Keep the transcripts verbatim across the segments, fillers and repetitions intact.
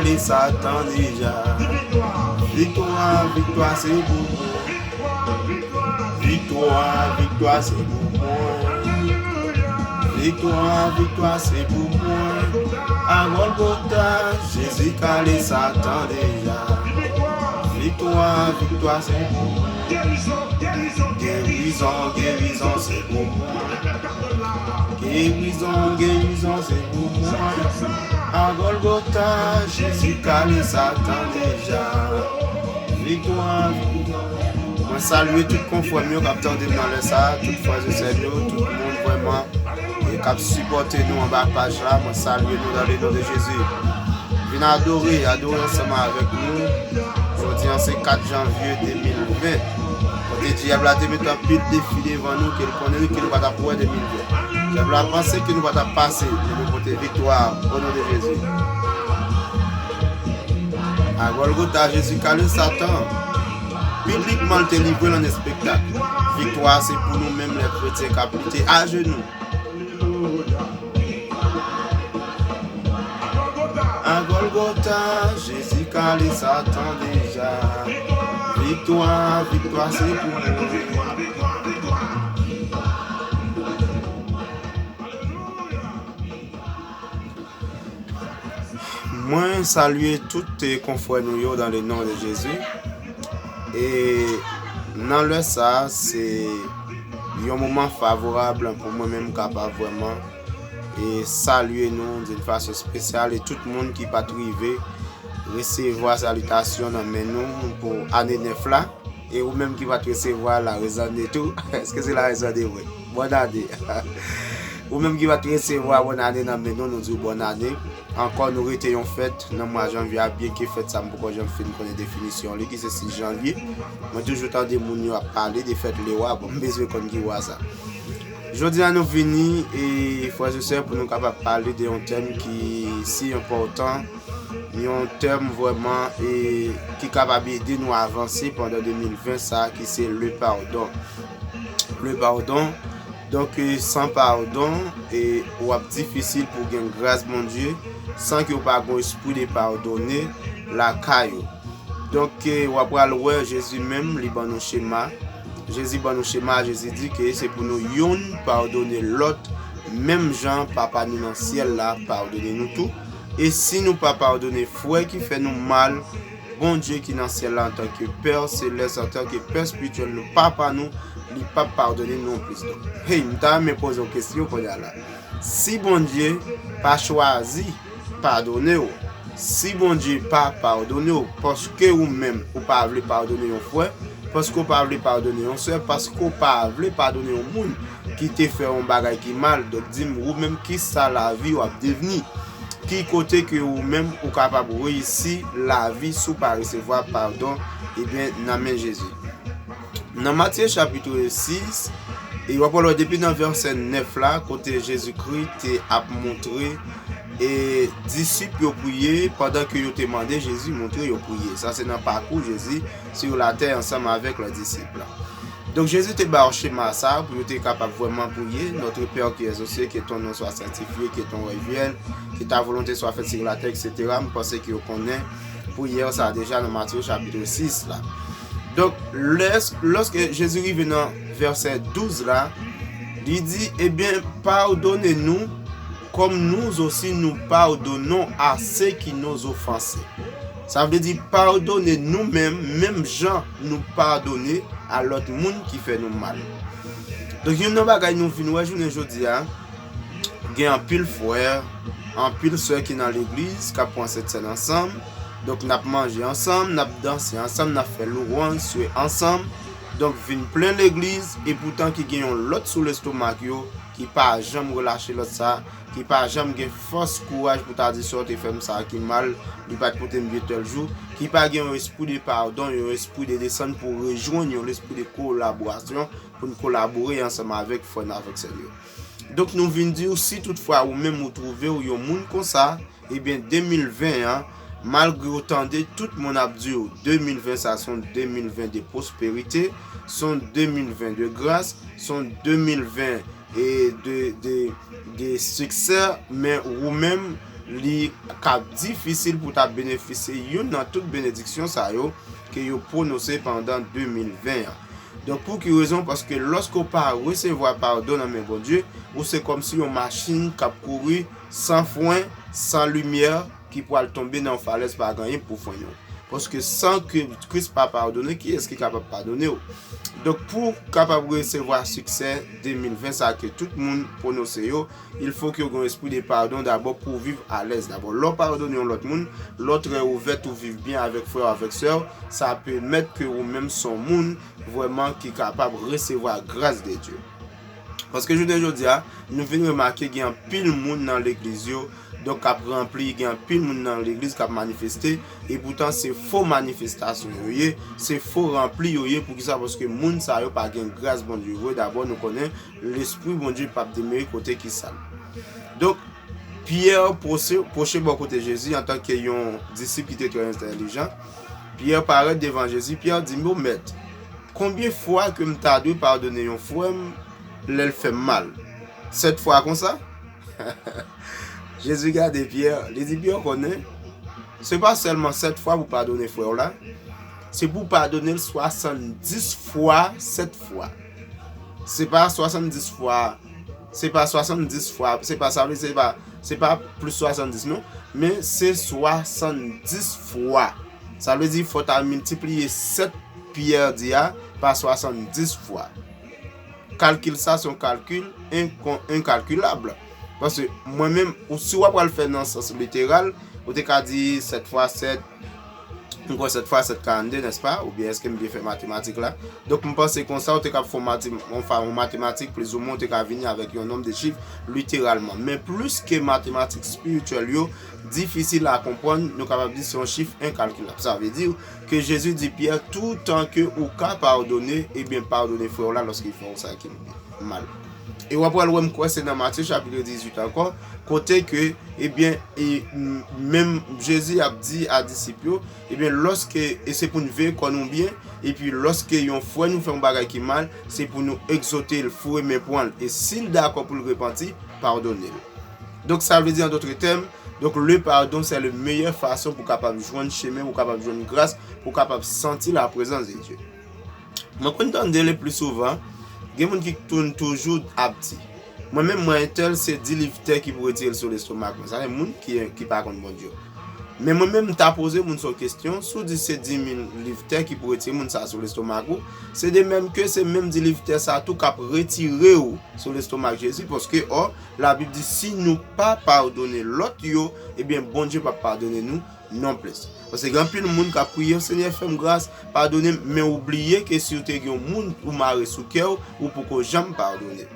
E Satan deja. Viktwa, viktwa se pou mwen. Viktwa, viktwa se pou mwen. Viktwa, viktwa se pou mwen. A Gòlgota, Jezi kale Satan deja. Viktwa, viktwa se pou mwen. Gerizon, gerizon se pou mwen. Gerizon, gerizon se pou mwen. A Gòlgota, Jezi kale Satan deja. Viktwa. Mwen salye tout konfrè m yo k ap tande m nan lè sa a, tout frè e sè m yo, tout moun vrèman e k ap sipòte nou anba paj la. Mwen salye nou dans le nom de Jésus. Vin adore, adore ansanm avèk nou. Jodi a se kat janvye de mil ven. Kote dyab la te met anpil defi devan nou, ke l konnen ke nou pa t ap wè de mil ven. Dyab la panse ke nou pa t ap pase, men nou pote viktwa, o non de Jezi. A Gòlgota, Jezi kale Satan. Piblikman, l te livre l an espektak. Viktwa se pou nou menm, lè kretyen k ap lite ajenou. A Gòlgota, Jezi kale Satan deja. Viktwa, viktwa se pou mwen. Mwen salye tout, eh, konfrè nou yo dans le nom de Jésus. E nan lè sa a, se yon moman favorab pou mwen menm kapab vrèman e salye nou d'une façon spéciale e tout moun ki pa t rive resevwa salitasyon nan men nou pou ane nèf la. E ou menm ki pa t resevwa la rezone tou, èske se la rezone vre? Bòn ane. Ou menm ki pa t resevwa bòn ane nan men nou, nou di w bòn ane. Ankò, nou rete yon fèt nan mwa janvye a, byenke fèt sa m poko janm fin konnen definisyon li, ki se sis janvye. Mwen toujou tande moun yo ap pale de fèt lewa, bon, m bezwen konn ki wa sa. Jodi a nou vini, e frè e sè, pou nou kapab pale de yon tèm ki si enpòtan, yon tèm vrèman e ki kapab ede nou avanse pandan de mil ven sa, ki se le pardon. Le pardon. Donk, e, san padon, e, w ap difisil pou w gen gras Bondye, san ke w pa gen espri de padone lakay ou. Donk, e, w ap pral wè Jezi menm, li ban nou chema. Jezi ban nou chema, Jezi di ke se pou nou youn padone lòt, menm jan Papa nou nan syèl la padone nou tou. E si nou pa padone frè ki fè nou mal, Bondye ki nan syèl la, antanke Pè selès, antanke Pè espirityèl nou, Papa nou, li p ap padone nou non plis. Donk, hey, m ta renmen poze w kesyon kounye a la. Si Bondye pa chwazi padone w, si Bondye pa padone w, paske ou menm ou pa vle padone yon frè, paske w pa vle padone yon sè, paske w pa vle padone yon moun ki te fè yon bagay ki mal, donk di m, ou menm, ki sa lavi w ap devni? Ki kote ke ou menm ou kapab reyisi lavi si w pa resevwa padon, ebyen, nan men Jezi? Nan Matye chapit sis, e w ap wè depi nan vèsè nèf la, kote Jezikri te ap montre e disip yo priye pandan ke yo te mande Jezi montre yo priye. Sa se nan pakou Jezi sou latè ansanm avèk lè disip la. Donk, Jezi te ba yo chema sa pou yo te kapab vrèman priye, Notre Père qui es aux cieux, que ton nom soit sanctifié, que ton règne vienne, que ta volonté soit faite sur la terre, et cetera. M panse ke yo konnen priyè sa deja nan Matye chapit sis la. Donk, lès-, lòske Jezi rive nan vèsè douz la, li di, ebyen, pardonnez-nous comme nous aussi nous pardonnons à ceux qui nous offensent. Sa vle di padone nou menm, menm jan nou padone a lòt moun ki fè nou mal. Donk, youn nan bagay nou vin wè jounen jodi a, gen anpil frè, anpil sè ki nan legliz, k ap pran Sentsèn ansanm. Donk, n ap manje ansanm, n ap danse ansanm, n ap fè louwanj, swe ansanm. Donk, vin plen legliz, e poutan ki gen yon lòt sou lestomak yo, ki pa janm relache lòt sa, ki pa janm gen fòs, kouraj pou ta di sa w te fè m sa ki mal, li pa t pote m byen tèl jou, ki pa gen yon espri de padon, yon espri de desann pou rejwenn, yon lespri de kolaborasyon, pou n kolabore ansanm avèk frè n, avèk sè n yo. Donk, nou vin di w, si toutfwa ou menm ou twouve w yon moun konsa, ebyen, de mil ven an, malgre w tande tout moun ap di w, de mil ven sa se yon de mil ven de pwosperite, se yon de mil ven de gras, se yon de mil ven e de, de, de siksè, men ou menm, li ka difisil pou ta benefisye youn nan tout benediksyon sa yo ke yo pwononse pandan de mil ven an. Donk, pou ki rezon? Paske lòske w pa resevwa padon nan men Bondye, ou se kòmsi yon machin k ap kouri san fren, san limyè, ki pral tonbe nan yon falèz pa gen anyen pou frennen w. Paske san ke Kris pa padone, kiyès ki kapab padone w? Donk, pou w kapab resevwa siksè de mil ven sa ke tout moun pwononse yo, il faut que w gen yon espri de padon dabò pou w viv alèz dabò. Lè w padone yon lòt moun, lè w trè ouvè, ou viv byen avèk frè w, avèk sè w, sa pèmèt ke ou menm se yon moun vrèman ki kapab resevwa gras de Dye. Paske jounen jodi a, nou vin remake gen anpil moun nan legliz yo, donk k ap ranpli, gen anpil moun nan legliz k ap manifeste, e poutan se fo manifestasyon yo ye, se fo ranpli yo ye. Poukisa? Paske moun sa yo pa gen gras Bondye vre. Dabò, nou konnen lespri Bondye p ap demere kote ki sal. Donk, Pyè pwoche, pwoche bò kote Jezi antanke yon disip ki te trè entèlijan. Pyè parèt devan Jezi, Pyè di, "Bon Mèt, konbyen fwa ke m ta dwe padone yon frè m lè l fè m mal? Sèt fwa konsa?" Jezi gade Pyè, li di, "Pyè, w konnen, se pa sèlman sèt fwa pou padone frè w la, se pou padone l swasanndis fwa sèt fwa." Se pa swasanndis fwa, se pa swasanndis fwa, se pa, sa vle di se pa, se pa plis swasanndis non, men se swasanndis fwa. Sa vle di fò ta miltipliye sèt Pyè di a pa swasanndis fwa. Kalkil sa se yon kalkil enkon-, enkalkilab. Paske mwen menm, ou, si w ap pral fè nan sans literal, ou te ka di sèt fwa sèt, m kwè sèt fwa sèt karannde, nèspa? Oubyen èske m byen fè matematik la? Donk, m panse konsa, ou te ka fè yon mati-, yon fa-, yon matematik, plizoumwen, ou te ka vini avèk yon nonb de chif, literalman. Men plis ke matematik espirityèl yo, difisil a konprann, nou kapab di se yon chif enkalkilab. Sa vle di ke Jezi di Pyè, toutan ke ou ka padone, ebyen, padone frè w la lòske l fè w sa ki mal. E w ap pral wè, m kwè se nan Matye chapit dizuit ankò, kote ke, ebyen, e, m-, menm Jezi ap di a disip yo, ebyen, lòske, e se pou n veye kò nou byen, epi lòske yon frè nou fè yon bagay ki mal, se pou nou egzòte l, foure men pran l, e si l dakò pou l repanti, padone l. Donk, sa vle di, an dòt tèm, donk, le pardon, c'est le meilleure façon pou kapab jwenn chemen, pou kapab jwenn gras, pou kapab santi la présence de Dieu. Mwen konn tande le pli souvan, gen moun ki toujou ap di, "Mwen menm, mwen entèl, se di liv tè ki pou retire l sou lestomak mwen." Sa se moun ki, ki pa konn Bondye. Men mwen menm, m ta poze moun sa yon kesyon, si w di se di mil liv tè ki pou retire moun sa sou lestomak ou, se de menm ke se menm di liv tè sa tou k ap retire w sou lestomak Jezi, paske, ò, Labib di, si nou pa padone lòt yo, ebyen, Bondye p ap padone nou non plis. Paske gen anpil moun k ap priye, "Senyè, fè m gras, padone m," men ou bliye ke si w te gen yon moun ou mare sou kè w, ou poko janm padone.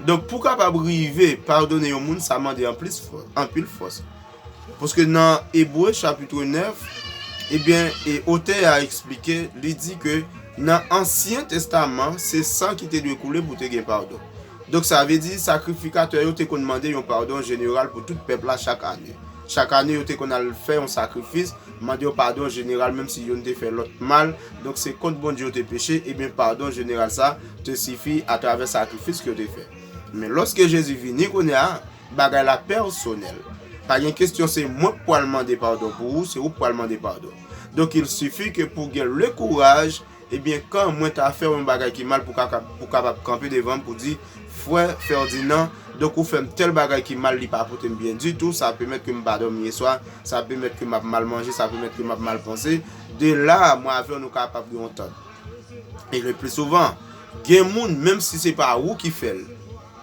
Donk, pou w kapab rive padone yon moun, sa mande anplis fò-, anpil fòs. Paske nan Ebre chapit nèf, ebyen, e otè a eksplike, li di ke nan Ansyen Testaman, se san ki te dwe koule pou te gen padon. Donk, sa vle di, sakrifikatè yo te konn mande yon padon jeneral pou tout pèp la chak ane. Chak ane, yo te konn al fè yon sakrifis, mande yon padon jeneral, menm si youn te fè lòt mal. Donk, se kont Bondye yo te peche, ebyen, padon jeneral sa te sifi atravè sakrifis ke yo te fè. Men lòske Jezi vini kounye a, bagay la pèsonèl. Pa gen kesyon se mwen k pral mande padon pou ou, se ou k pral mande padon. Donk, il suffit ke pou gen le kouraj, ebyen, kan mwen ta fè w yon bagay ki mal, pou kaka-, pou kapab kanpe devan m pou di, "Frè Ferdinand, donk ou fè m tèl bagay ki mal, li pa pote m byen ditou, sa pèmèt ke m pa dòmi yèswa, sa pèmèt ke m ap mal manje, sa pèmèt ke m ap mal panse." De la, mwen avè w, nou kapab gen yon antant. E le pli souvan, gen moun, menm si se pa ou ki fè l,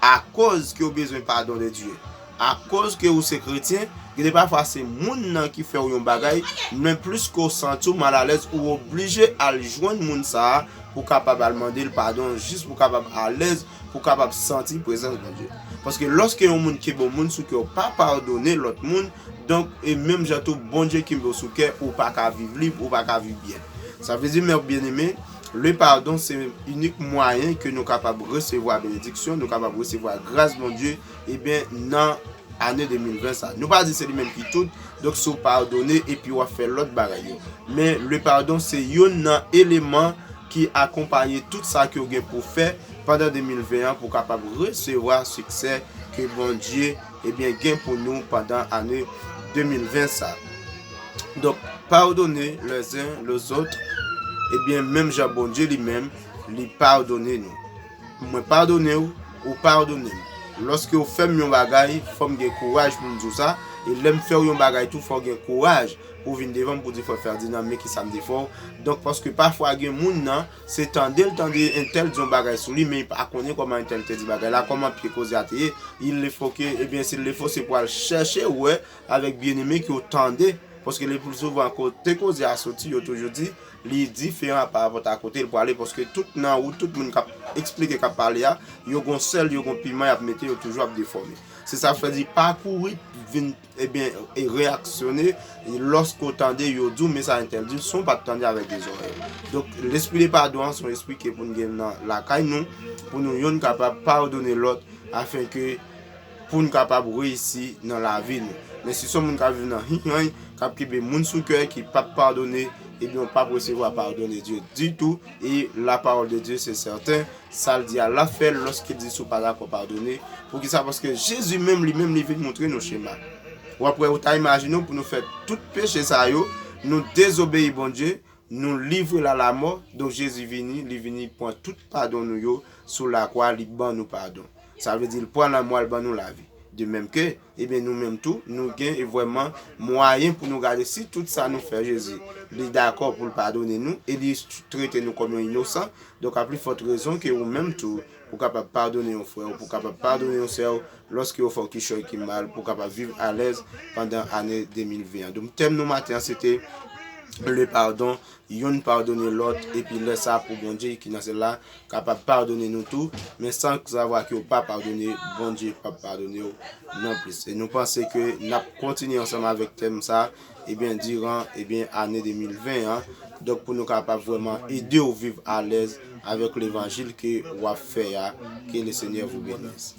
akoz ke w bezwen padon de Dye, akoz ke ou se kretyen, gen de pafwa se moun nan ki fè w yon bagay, men plis ke w santi w malalèz, ou oblije al jwenn moun sa a pou kapab al mande l padon, jis pou kapab alèz, pou kapab santi prezans Bondye. Paske lòske yon moun kenbe yon moun sou kè w pa padone lòt moun, donk, e menm jan tou, Bondye kenbe w sou kè, ou pa ka viv lib, ou pa ka viv byen. Sa vle di, mè byeneme, le padon se inik mwayen ke nou kapab resevwa benediksyon, nou kapab resevwa gras Bondye, ebyen, nan ane de mil ven sa. Nou pa di se li menm ki tout, donk si w padone epi w ap fè lòt bagay yo. Men le padon se youn nan eleman ki akonpaye tout sa ke w gen pou fè pandan de mil ven an pou w kapab resevwa siksè ke Bondye, ebyen, gen pou nou pandan ane de mil ven sa. Donk, pardonnez les uns les autres, ebyen, menm jan Bondye li menm, li padone nou. Mwen padone w, ou padone m. Lòske w fè m yon bagay, fò m gen kouraj pou m di w sa, e lè m fè w yon bagay tou, fò w gen kouraj pou w vin devan m pou di, frè Ferdinand, men kisa m te fè w. Donk, paske pafwa gen moun nan, se tande l tande entèl di yon bagay sou li, men li pa konnen kòman entèl te di bagay la, kòman pye koze a te ye. Il le faut que, ebyen, s'il le faut, se pou al chèche wè avèk byeneme ke w tande, paske le plus souvent, kote koze a soti, yo toujou di, li diferan pa rapòt a kote l prale, paske tout nan wout, tout moun k ap eksplike, k ap pale a, yo gon sèl, yo gon piman, y ap mete, yo toujou ap defòme. Se sa k fè di pa kouri vin, ebyen, e reyaksyone, lòske w tande yo di w, men sa entèl di w, san w pa t tande avèk de zòrèy. Donk, lespri de padon an se yon espri ke pou n gen nan lakay nou, pou nou youn kapab padone lòt, afenke pou n kapab reyisi nan lavi nou. Men si se yon moun k ap viv nan hinyany, k ap kenbe moun sou kè, ki p ap padone, ebyen, w p ap resevwa padon de Dye ditou. E la parole de Dieu, se sèten, sa l di a, l ap fè l lòske l di, "Si w pa dakò, padone." Poukisa? Paske Jezi menm, li menm, li vin montre nou chema. W ap wè, ou ta imajine w pou nou fè tout peche sa yo, nou dezobeyi Bondye, nou livre l a lamò. Donk, Jezi vini, li vini pran tout padon nou yo sou lakwa, li ban nou padon. Sa vle di, l pran lanmò, l ban nou lavi. De menm ke, ebyen, nou menm tou, nou gen vrèman mwayen pou nou gade si tout sa nou fè Jezi, li dakò pou l padone nou e li trete nou kòm yon inosan. Donk, a pli fòt rezon ke ou menm tou, pou kapab padone yon frè w, pou kapab padone yon sè w, lòske yo fè w kichòy ki mal, pou kapab viv alèz pandan ane de mil ven an. Donk, tèm nou maten an, se te le pardon, youn padone lòt, epi lè sa pou Bondye ki nan syèl la kapab padone nou tou, men san savwa ke w pa padone, Bondye p ap padone w non plis. E nou panse ke n ap kontinye ansanm avèk tèm sa, ebyen, diran, ebyen, ane de mil ven an, donk pou nou kapab vrèman ede w viv alèz avèk levanjil ke w ap fè a. Que le Seigneur vous bénisse.